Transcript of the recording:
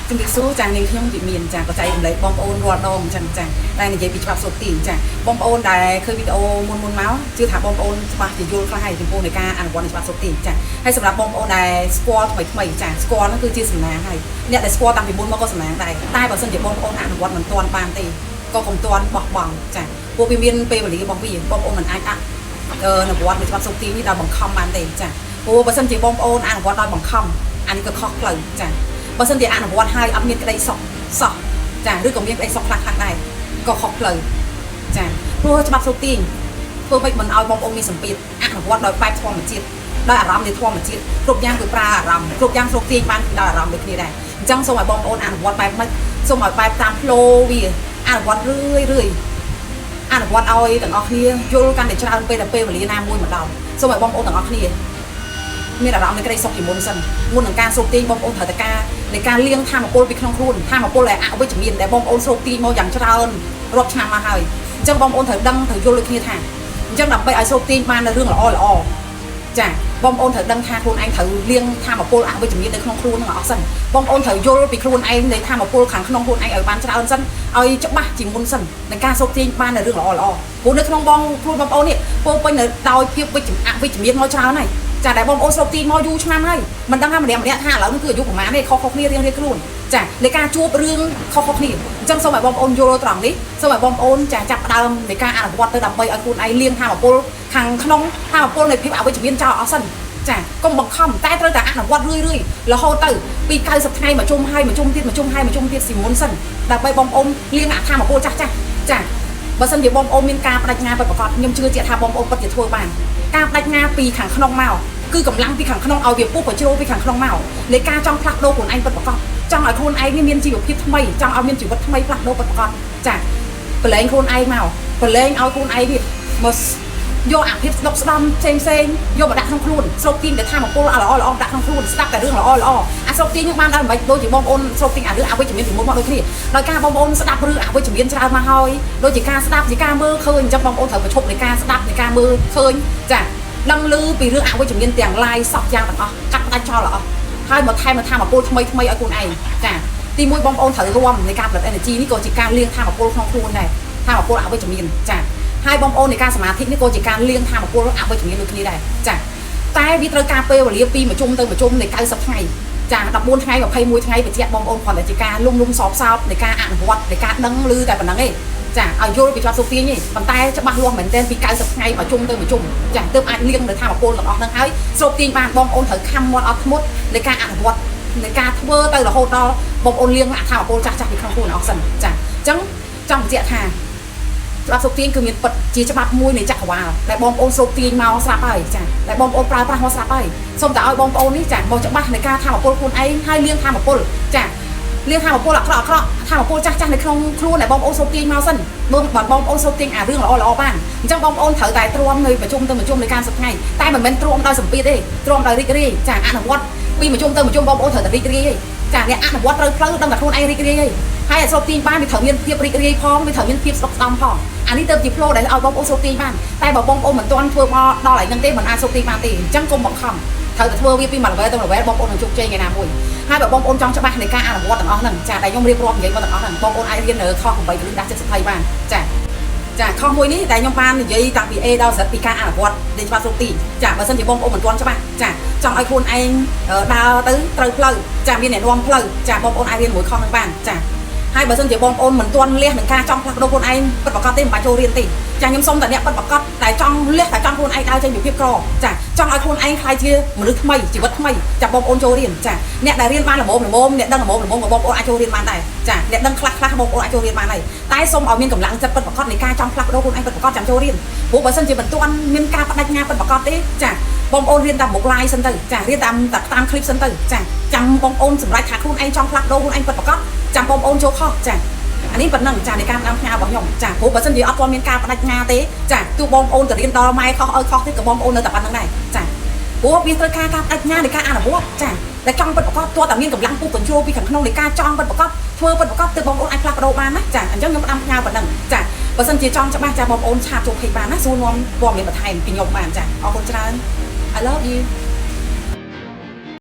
ជំរាបសួរចានាងខ្ញុំវិមានចាក៏ចែករំលែកបងប្អូនរាល់ដងអញ្ចឹងចាតែនិយាយពីច្បាប់សូត្រទាញចាបងប្អូនដែលឃើញវីដេអូមុនមុនមកជឿថាបងប្អូនច្បាស់ជាយល់ខ្លះហើយចំពោះនៃការអនុវត្តនៃច្បាប់សូត្រទាញចាហើយសម្រាប់បងប្អូនដែលស្គាល់ថ្មីថ្មីចាស្គាល់ហ្នឹងគឺជាសំណាងហើយអ្នកដែលស្គាល់តាំងពីមុនមកក៏សំណាងដែរតែបើសិនជាបងប្អូនអនុវត្តមិនទាន់បានទេក៏កុំទាន់បោះបង់ចាពួកវាមានពេលវេលារបស់វាបងប្អូនមិនអាចអនុវត្តនៃច្បាប់សូត្រទាញនេះដោយបង្ខំបានទេចាព្រោះបើសិនជាបងប្អូនអនុវត្តដោយបង្ខំអានេះក៏ខុសផ្លូវចា បើសិនជាអនុវត្តហើយអត់មានក្តីសុខសោះចាឬក៏មានក្តីសុខខ្លះខ្លះដែរក៏ខុសផ្លូវចាព្រោះច្បាប់សូត្រទាញធ្វើម៉េចមិនឲ្យបងប្អូនមានសម្ពាធអនុវត្តដោយបែបធម្មជាតិដោយអារម្មណ៍នៃធម្មជាតិគ្រប់យ៉ាងគឺប្រើអារម្មណ៍គ្រប់យ៉ាងស្រូបទាញបានគឺដោយអារម្មណ៍ដូចគ្នាដែរអញ្ចឹងសូមឲ្យបងប្អូនអនុវត្តបែបម៉េចសូមឲ្យបែបតាម flow វាអនុវត្តរឿយរឿយអនុវត្តឲ្យទាំងអស់គ្នាយល់កាន់តែច្រើនពេលតែពេលវេលាណាមួយមកដល់សូមឲ្យបងប្អូនទាំងអស់គ្នា មានអារម្មណ៍នៃក្តីសុខជាមុនសិនមុននឹងការស្រូបទាញបងប្អូនត្រូវតែការនៃការលាងធម៌ពលពីក្នុងខ្លួនធម៌ពលដែលអវិជ្ជមានដែលបងប្អូនស្រូបទាញមកយ៉ាងច្រើនរាប់ឆ្នាំមកហើយអញ្ចឹងបងប្អូនត្រូវដឹងត្រូវយល់ដូចគ្នាថាអញ្ចឹងដើម្បីឲ្យស្រូបទាញបាននៅរឿងល្អល្អចាបងប្អូនត្រូវដឹងថាខ្លួនឯងត្រូវលាងធម៌ពលអវិជ្ជមាននៅក្នុងខ្លួននឹងអស់សិនបងប្អូនត្រូវយល់ពីខ្លួនឯងនៃធម៌ពលខាងក្នុងខ្លួនឯងឲ្យបានច្រើនសិនឲ្យច្បាស់ជាមុនសិនในការស្រូបទាញបាននៅរឿងល្អល្អព្រោះនៅក្នុងបងខ្លួនបងប្អូននេះពោពេញនៅដោយភាពវិជ្ជអវិជ្ជមានមកច្រើនហើយ ចាដែលបងប្អូនស្រូបទីមកយូរឆ្នាំហើយមិនដឹងថាម្នាក់ម្នាក់ថាឥឡូវនេះគឺអាយុប្រហែលទេខុសៗគ្នារៀងរៀងខ្លួនចានៃការជួបរឿងខុសៗគ្នាអញ្ចឹងសូមឲ្យបងប្អូនយល់ត្រង់នេះសូមឲ្យបងប្អូនចាចាប់ផ្ដើមនៃការអនុវត្តទៅដើម្បីឲ្យខ្លួនឯងលាងធម៌ពលខាងក្នុងធម៌ពលនៃភាពអវិជ្ជមានចោលអស់សិនចាកុំបង្ខំតែត្រូវតែអនុវត្តរឿយរឿយរហូតទៅពី90ថ្ងៃមកជុំហើយមកជុំទៀតមកជុំហើយមកជុំទៀតស៊ីមុនសិនដើម្បីបងប្អូនលាងអាធម៌ពលចាស់ចាស់ចាបើសិនជាបងប្អូនមានការបដិញ្ញាពិតប្រាកដខ្ញុំជឿជាក់ថាបងប្អូនពិតជាធ្វើបាន ការបដិញ្ញាពីខាងក្នុងមកគឺកម្លាំងពីខាងក្នុងឲ្យវាពុះបញ្ជ្រោពីខាងក្នុងមកនៃការចង់ផ្លាស់ប្ដូរខ្លួនឯងពិតប្រាកដចង់ឲ្យខ្លួនឯងនេះមានជីវភាពថ្មីចង់ឲ្យមានជីវិតថ្មីផ្លាស់ប្ដូរពិតប្រាកដចាប្រឡែងខ្លួនឯងមកប្រឡែងឲ្យខ្លួនឯងនេះមកយកអាភាពស្ដុកស្ដំផ្សេងផ្សេងយកមកដាក់ក្នុងខ្លួនស្រូបទាញតែធម៌ពលល្អល្អដាក់ក្នុងខ្លួនស្ដាប់តែរឿងល្អល្អអាស្រូបទាញនឹងបានដល់មិនដូចជាបងប្អូនស្រូបទាញអារឿងអវិជ្ជមានពីមុនមកដូចគ្នាដោយការបងប្អូនស្ដាប់រឿងអវិជ្ជមានច្រើនមកហើយដូចជាការស្ដាប់ជាការមើលឃើញអញ្ចឹងបងប្អូនត្រូវប្រឈប់នៃការស្ដាប់នៃការមើលឃើញចាដឹងឮពីរឿងអវិជ្ជមានទាំងឡាយសពយ៉ាងទាំងអស់កាត់ផ្ដាច់ចោលអស់ហើយមកថែមធម៌ពលថ្មីថ្មីឲ្យខ្លួនឯងចាទីមួយបងប្អូនត្រូវរួមនៃការផលិត energy នេះក៏ជាការលាងធម៌ពលក្នុងខ្លួនដែរធម៌ពលអវិជ្ជមានចាហើយបងប្អូននៃការសមាធិនេះក៏ជាការលាងធម៌ពលអវិជ្ជមានដូចគ្នាដែរចាតែវាត្រូវការពេលវេលាពីមួយជុំទៅមួយជុំនៃ90ថ្ងៃចា14ថ្ងៃ21ថ្ងៃបញ្ជាក់បងប្អូនគ្រាន់តែជាការលុំលុំសោបសោបនៃការអនុវត្តនៃការដឹងឮតែប៉ុណ្្នឹងឯងចាឲ្យយល់ពីច្បាប់សុទាញទេប៉ុន្តែច្បាស់លាស់មែនទែនពី90ថ្ងៃមកជុំទៅមួយជុំចាទើបអាចលាងនៅធម៌ពលទាំងអស់ហ្នឹងហើយស្រូបទាញបានបងប្អូនត្រូវខំមាត់អត់ធ្មត់នៃការអនុវត្តនៃការធ្វើទៅរហូតដល់បងប្អូនលាងអធម៌ពលចាស់ចាស់ពីក្នុងខ្លួនអស់សិនចាអញ្ចឹងចង់បញ្ជាក់ថា ច្បាប់ស្រូបទាញគឺមានពិតជាច្បាប់មួយនៃចក្រវាលដែលបងប្អូនស្រូបទាញមកស្រាប់ហើយចាដែលបងប្អូនប្រើប្រាស់មកស្រាប់ហើយសូមតែឲ្យបងប្អូននេះចាមកច្បាស់នៃការធម៌ពលខ្លួនឯងហើយលាងធម៌ពលចាលាងធម៌ពលអាក្រក់អាក្រក់ធម៌ពលចាស់ចាស់នៅក្នុងខ្លួនដែលបងប្អូនស្រូបទាញមកសិនបងបងប្អូនស្រូបទាញអារឿងល្អល្អបានអញ្ចឹងបងប្អូនត្រូវតែទ្រាំនៅប្រជុំទៅប្រជុំនៃការសប្ថ្ងៃតែមិនមែនទ្រាំដោយសម្ពាធទេទ្រាំដោយរីករាយចាអនុវត្តពីប្រជុំទៅប្រជុំបងប្អូនត្រូវតែរីករាយចាអ្នកអនុវត្តត្រូវផ្លូវដឹងតែខ្លួនឯងរីករាយហើយឲ្យស្រូបទាញបានវាត្រូវមានភាពរីករាយផងវាត្រូវមានភាពស្ដុកស្ដំផងអានេះទៅជា flow ដែលឲ្យបងប្អូនស្រូបទាញបានតែបើបងប្អូនមិនទាន់ធ្វើមកដល់ឯហ្នឹងទេមិនអាចស្រូបទាញបានទេអញ្ចឹងកុំបង្ខំត្រូវតែធ្វើវាពីមួយ level ទៅ level បងប្អូននឹងជោគជ័យថ្ងៃណាមួយហើយបើបងប្អូនចង់ច្បាស់នៃការអនុវត្តទាំងអស់ហ្នឹងចាដែលខ្ញុំរៀបរាប់និយាយមកទាំងអស់ហ្នឹងបងប្អូនអាចរៀននៅខុស8កលិះដាក់70ថៃបានចាចាខុសមួយនេះដែលខ្ញុំបាននិយាយតាំងពី A ដល់ Z ពីការអនុវត្តនៃច្បាប់ស្រូបទាញចាបើសិនជាបងប្អូនមិនទាន់ច្បាស់ចាចង់ឲ្យខ្លួនឯងដើរទៅត្រូវផ្លូវចាមានអ្នកនាំផ្លូវចាបងប្អូនអាចរៀនមួយខុសនឹងបានចាហើយបើសិនជាបងប្អូនមិនទាន់លះនឹងការចង់ផ្លាស់ប្ដូរខ្លួនឯងពិតប្រាកដទេមិនបាច់ចូលរៀនទេចាខ្ញុំសុំតែអ្នកពិតប្រាកដតែចង់លះតែចង់ខ្លួនឯងដើរចេញពីភាពក្រចាចង់ឲ្យខ្លួនឯងក្លាយជាមនុស្សថ្មីជីវិតថ្មីចាបងប្អូនចូលរៀនចាអ្នកដែលរៀនបានល្មមល្មមអ្នកដឹងល្មមល្មមក៏បងប្អូនអាចចូលរៀនបានដែរចាអ្នកដឹងខ្លះខ្លះបងប្អូនអាចចូលរៀនបានដែរតែសូមឲ្យមានកម្លាំងចិត្តពិតប្រាកដនៃការចង់ផ្លាស់ប្ដូរខ្លួនឯងពិតប្រាកដចាំចូលរៀនព្រោះបើសិនជាមិនទាន់មានការបដិញ្ញាពិតប្រាកដទេចាបងប្អូនរៀនតាមមុខ live សិនទៅចារៀនតាមតាម clip សិនទៅចាចាំបងប្អូនសម្រេចថាខ្លួនឯងចង់ផ្លាស់ប្ដូរខ្លួនឯងពិតប្រាកដចាំបងប្អូនចូលខុសចាអានេះប៉ុណ្ណឹងចានៃការផ្ដាំផ្ញើរបស់ខ្ញុំចាព្រោះបើសិនជាអត់ទាន់មានការបដិញ្ញាទេចាទោះបងប្អូនទៅរៀនដល់ម៉ែខុសឲ្យខុសទេក៏បងប្អូននៅតែប៉ុណ្្នឹងដែរចាព្រោះវាត្រូវការការបដិញ្ញានៃការអនុវត្តចាដែលចង់ពិតប្រាកដទោះតែមានកម្លាំងពុះកញ្ជ្រោពីខាងក្នុងនៃការចង់ពិតប្រាកដធ្វើពិតប្រាកដទើបបងប្អូនអាចផ្លាស់ប្ដូរបានណាចាអញ្ចឹងខ្ញុំផ្ដាំផ្ញើប៉ុណ្ណឹងចាបើសិនជាចង់ច្បាស់ចាបងប្អូន chat ចូល page បានណាសួរនាំព័ត៌មានបន្ថែមពីខ្ញុំបានចាអរគុណច្រើន I love you.